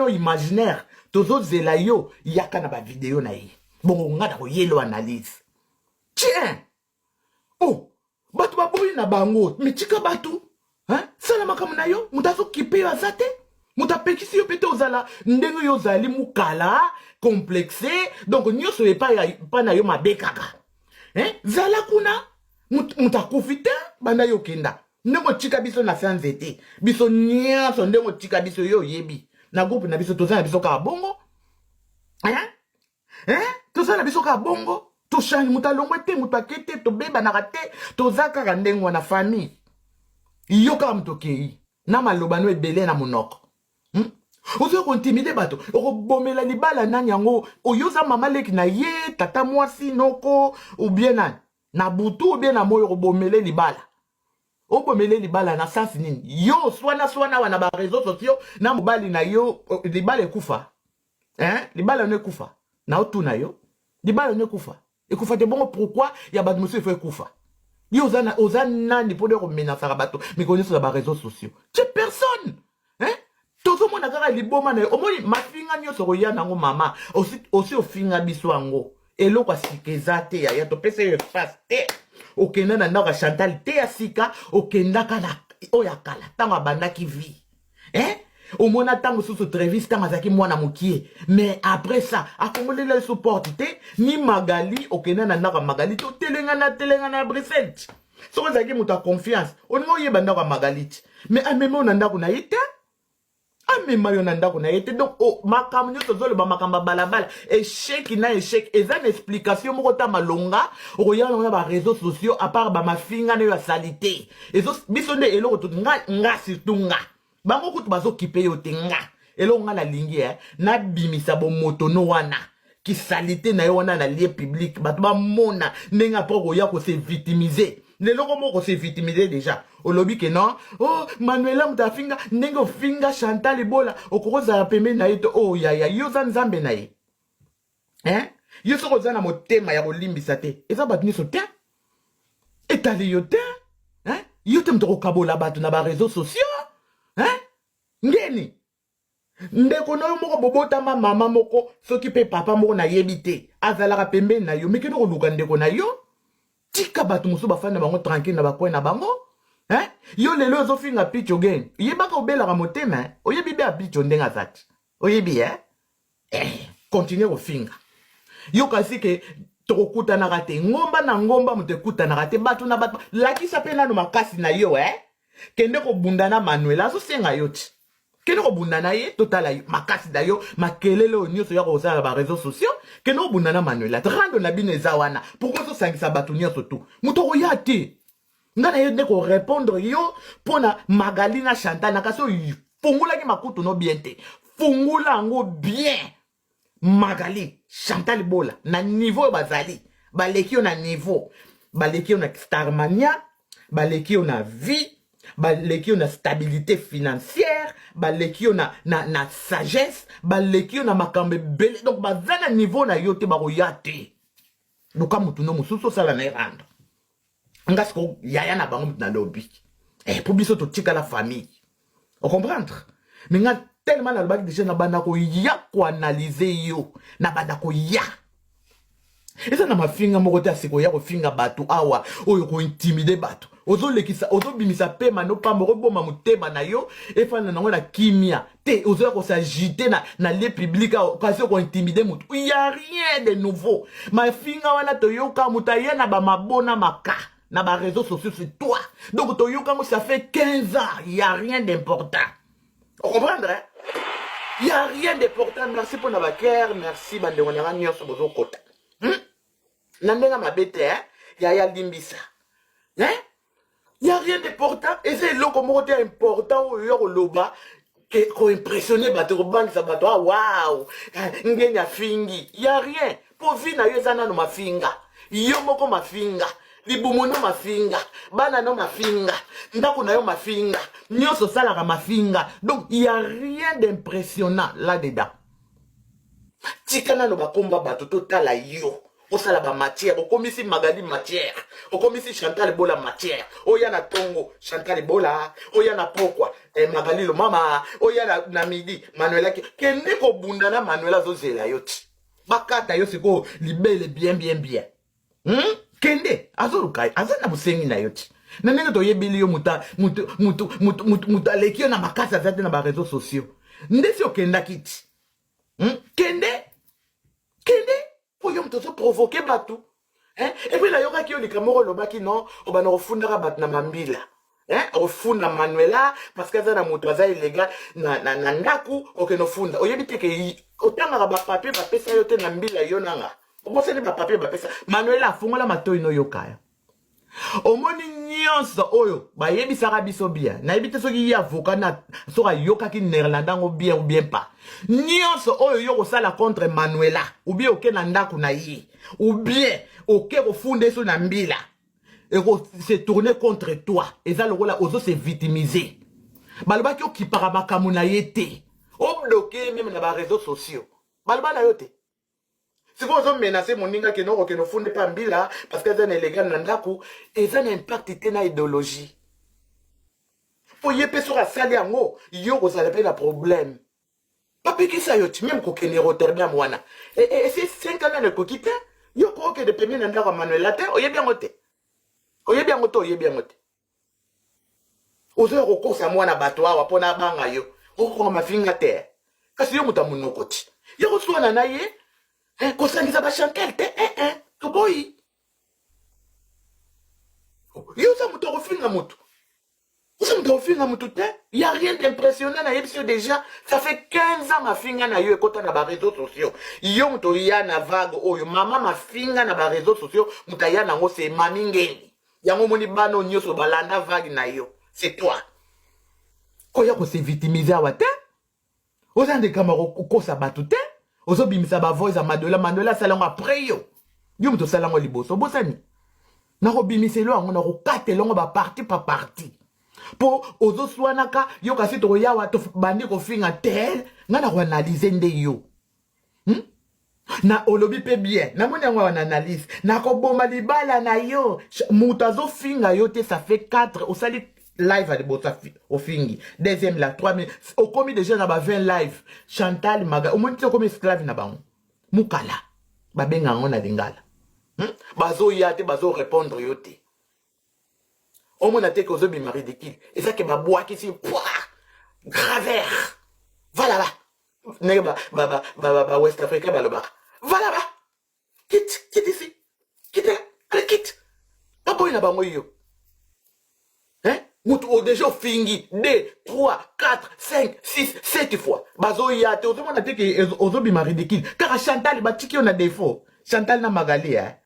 un imaginaire. Tozozela yo, yaka na bavideo na ye. Bongo nga na koyelo analyse. Tiens, oh, bato baboyi na bango, mais tika bato, hein? Sala makambo na yo. Moto azokipe yo aza te, moto apekisi yo mpe te. Ozala ndenge yo ozali, mokala complexe, donc nyonso epai epai na yo mabe kaka, hein? Zala kuna, moto akufi te. Banda yo okenda, ndenge otika biso na sa nzete, biso nyonso, ndenge otika biso, yo oyebi, na groupe na biso, toza na biso kaka bongo, hein? Hein? Toza na biso kaka bongo, tochange, moto alongwe te, moto ake te, tobebanaka te, toza kaka ndenge wana, famille. Yo kaka moto okei na maloba no ebele na monoko, Ozoya kointimider bato, okobomela libala nani yango? Oyo oza mama leki na ye, tata mwasi, noko ou bien nani, na butu ou bien na moi, okobomele libala. Obomele libala na sens nini? Yo oswana swana awa na baréseaux sociaux na mobali na yo, libala ekufa, hein? Libala no ekufa? Na otuna yo, libala no ekufa? Ekufa te. Bongo pourquoi ya bato mosusu efo ekufa? Yo oza, oza nani mpo nde komenasaka bato mikolo nyonso na baréseaux sociaux? Tu personne, hein? Tozomona kaka liboma na yo. Omoni mafinga nyonso koya nango, mama, osi ofinga biso yango. Eloko ya sika eza te, yaya. Topesa yo espace te. Okenda na ndako ya Chantal te ya sika, okendaka na oyo ya kala, ntango abandaki vie, hein? Omona ntango mosusu Trevis, ntango azalaki mwana mokie, mais après ça akongolela ye porte te. Ni Magali, okenda na ndako ya Magali te. Otelengana telengana ya Bruxelles ti soki ozalaki moto ya confiance, olingi oyeba ndako ya Magali ti, mais amema yo na ndako na ye te, amema yo na ndako na ye te. Donc, oh, makambo nyonso ozoloba, makambo ya balabala, échec na échec, eza na explication moko ta malonga okoya nango na baréseaux sociaux, à part bamafinga na yo asali te. Biso nde eloko to nga, nga surtout, nga, bango kutu bazokipe yo te. Nga eloko nga nalingi, nabimisa bomoto no wana, kisali te na yo wana na lieu public, bato bamona ndenge après koya kose victimiser. Leloko moko kose victimiser déjà, olobi ke non, oh, Manuela moto afinga. Ndenge ofinga Chantal Ebola, okokozala pembeni na ye te. Oh yaya, yo oza nzambe na ye, hein? Yo soki oza na motema ya kolimbisa te, eza bato nyonso te, etali yo te, hein? Yo te moto kokabola bato na baréseaux sociaux, hein? Ngeni ndeko na yo moko, bobotama mama moko, soki mpe papa moko, nayebi te, azalaka pembeni na yo, mikende koluka ndeko na yo. Tika bato mosusu bafandi na bango tranquille na bacoin na bango, hein? Yo lelo ozofinga Picho Gang, yebaka obelaka motema, eh? Oyebi be apicho ndenge aza ti, oyebi, eh? Eh, continue kofinga yo kasi ke tokokutanaka te. Ngomba na ngomba, moto ekutanaka te, bato na bato. Lakisa mpe nano makasi na yo, eh? Kende kobunda na Manuel, azosenga yo ti kende kobunda na ye, totala yo makasi na yo. Makelele oyo nyonso ya kosala na baréseaux sociaux, kende kobunda na Manuel. Rando na bino eza wana, pourquoi ozosangisa bato nyonso tu? Moto akoya te. Nga na ye nde korépondre yo mpo na Magali na Chantal na kasi oyo fungulaki makutu no bien te. Fungula yango bien. Magali, Chantal Bola, na niveau oyo bazali, baleki yo na niveau, baleki yo na starmania, baleki yo na vie, baleki yo na stabilité financière, baleki yo na sagesse, baleki yo na makambo ebele. Donc baza na niveau na yo te, bakoya te. Luka motu no mosusu osala na ye rendre. Nga siko yaya na bango, motu nalobi, mpo biso totikala famille, ocomprendre. Mais nga tellement nalobaki déjà, na banda koya koanalyser yo, na banda koya, eza na mafinga moko te. Asika oya kofinga bato awa, oyo kointimider bato, ozolekisa, ozobimisa pema no pamba, okoboma motema na yo, efanda nango na kimia te. Ozoya kos'agiter na lieu public awa, kasi okointimider motu. Ya rien de nouveau, mafinga wana toyoka. Moto aye na bamabona maka na baréseaux sociaux, c'est toi. Donc toyoka yango, ça fait 15 ans. Ya rien d'important, ocomprendre, hein? Ya rien d'important. Merci mpona bacœur, merci bandeko na nga nyonso bozokota, Na ndenge mabe te, eh? Yaya, limbisa, hein? Ya rien d'important, eza eloko moko te ya important oyo ya koloba koimpressionner bato, kobangisa bato. Ah wow, ngeni afingi, ya rien. Mpo vie na yo eza nano mafinga, yo moko mafinga, libumu no mafinga, bana no mafinga, ndako na yo mafinga, nyonso osalaka mafinga. Donc y a rien d'impressionnant là dedans. Tika nano bakomba bato, totala yo. Osala bamatière, okomisi Magali matière, okomisi Chantal Bola matière. Oya na ntongo Chantal Bola, oya na pokwa Magali Lomama, oya na midi Manuela. Kende kobunda na Manuela, azozela yo ti bakata yo sikoyo libele bien bien bien, Kende, azoluka, aza na bosengi na yo ti na ndenge toyebeli yo. Mutu aleki yo na makasi aza te na baréseaux sociaux. Nde si okendaki ti, Kende, kende, mpo yo moto ozoprovoquer bato, hein? Et puis nayokaki yo likambo moko, olobaki non, obanda kofundaka bato na mambila, hein? Ofunda Manuela parce que aza na moto aza illégal na ndako. Okende ofunda, oyebi te ke otangaka bapapier bapesa yo te na mbila. Yo nanga obosani bapapier bapesa Manuela. Afungola matoi noyoka yo. Omoni nyonso oyo bayebisaka biso bien. Nayebi te soki ye avocat na soki ayokaki néerlandais yango bien ou bien pas. Nyonso oyo yo kosala contre Manuela, ou bien oke na ndako na ye, ou bien oke kofunda eso na mbila, eko se tourner contre toi. Eza lokola ozo se victimiser. Balobaki okipaka makambo na ye te, obloquer même na baréseaux sociaux. Baloba na yo te. Sikoyo ozomenacer moninga, kende, okokende ofunde mpa mbila parce que aza na illégal na ndako. Eza na impact te na idéologie, mpo ye mpe soki asali yango, yo kozala mpe na problème. Bapekisa yo ti même kokende Rotterdam wana. Esi 5 ans nano ekoki te. Yo kokende pembeni na ndako ya Manuela te. Oyebi yango te, oyebi yango te, oyebi yango te. Ozoya kokosa mwana bato awa mpo na abanga yo. Okokonga mafinga te, kasi yo moto ya monoko ti yo koswana na ye, kosangisa bachantel te. Toboyi. Yo oza moto akofinga motu, oza moto akofinga motu te. Y a rien d'impressionnant. Nayebisi yo déjà, ça fait 15 ans mafinga na yo ekota na baréseaux sociaux. Yo moto oya na vague oyo, mama mafinga na baréseaux sociaux, moto aya nango c'est Mami Ngeni. Yango omoni bana oyo nyonso balanda vague na yo, c'est toi. Koya kose victimiser awa te. Oza ndekama kokosa bato te. Ozobimisa bavoice ya Madola. Madola asala yango après yo. Yo moto osala yango liboso, obosani. Nakobimisa elo yango, nakokatela yango bapartie par partie, mpo ozoswanaka yo. Kasi tokoyawa, bandi kofinga te. Ngai nakoanalyser nde yo, Na olobi mpe bien, namoni yango awa na analyse. Nakoboma libala na yo. Moto azofinga yo te. Ça fait 4 osali live ya liboso, ofingi deuxième la 3 minutes, okomi déjà na ba 20 live. Chantal Maga, omoni ti okomi esclave na bango. Mokala babenga yango na lingala, Bazoya te, bazorépondre yo te. Omona te ke ozobima ridicule. Eza ke babwakisi poi graver. Voilà ba ndenge ba West Africain balobaka: "Voilà ba, quitte, quitte ici, quitte là, allez, quitte." Baboyi na bango yo, hein? Moto déjà ofingi 2, 3, 4, 5, 6, 7 fois, bazoya te. Ozomona te ke ozobima ridicule. Kaka Chantal batiki yo na défaut. Chantal na Magali, eh?